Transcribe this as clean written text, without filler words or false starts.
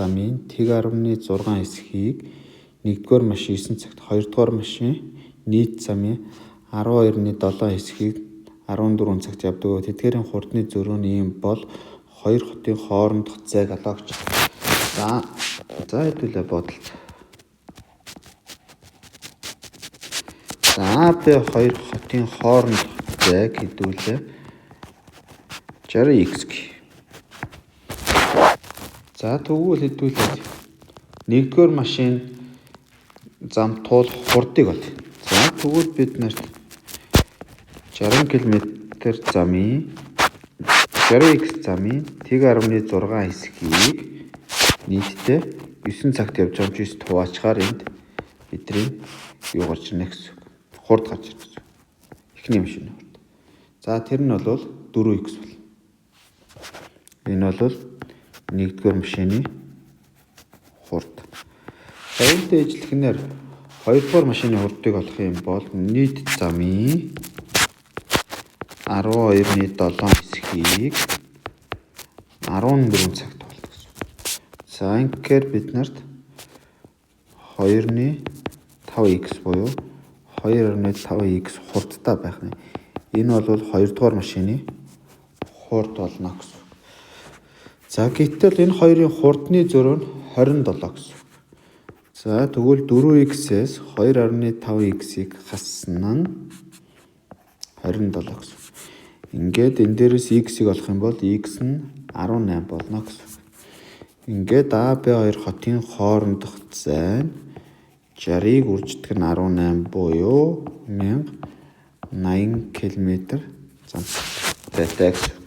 замын 1.6 хэсгийг 1-р машин 9 цагт, 2-р машин нийт замын 12.7 хэсгийг 14 цагт явдаг. Тэдгээрийн хурдны зөрүү нь ийм бол хоёр хотын хоорондох зайг олоо гэж. За за хэдүүлээ бодолт. За А Б хоёр хотын хоорондох зайг хэдүүлээ 60x гэх. За тэгвэл хэдүүлээ 1-р машин зам туулах хурдыг олъё. За тэгвэл бид нарт 60 км замын 60x замын 1.6 хэсгийг нийтдээ 9 цагт явж байгаа юм чи 9 хуваачаар энд бидний юу гарч ирнэ гэсэн үг. Хурд гарч ирнэ гэсэн үг. Эхний машины хурд. За тэр нь бол 4x болно. Энэ бол 1-р машины хурд. За үүнтэй ижилхнээр 2-р машины хурдыг олох юм бол нийт замын 12.7 хэсгийг 14 цагт болно гэсэн. За ингэхээр бид нарт 2.5x буюу 2.5x хурдтай байх нь. Энэ бол 2-р машины хурд болно гэсэн. За гэтэл энэ хоёрын хурдны зөрүү нь 27 гэсэн. За тэгвэл 4x-ээс 2.5x-ийг хассан нь 27 гэсэн. Ингээд энэ дээрээс x-ийг олох юм бол x нь 18 болно гэсэн. Ингээд А Б хоёр хотын хоорондох зай нь 60-ыг үрждэг нь 18 буюу 1080 км зам зайтай гэсэн.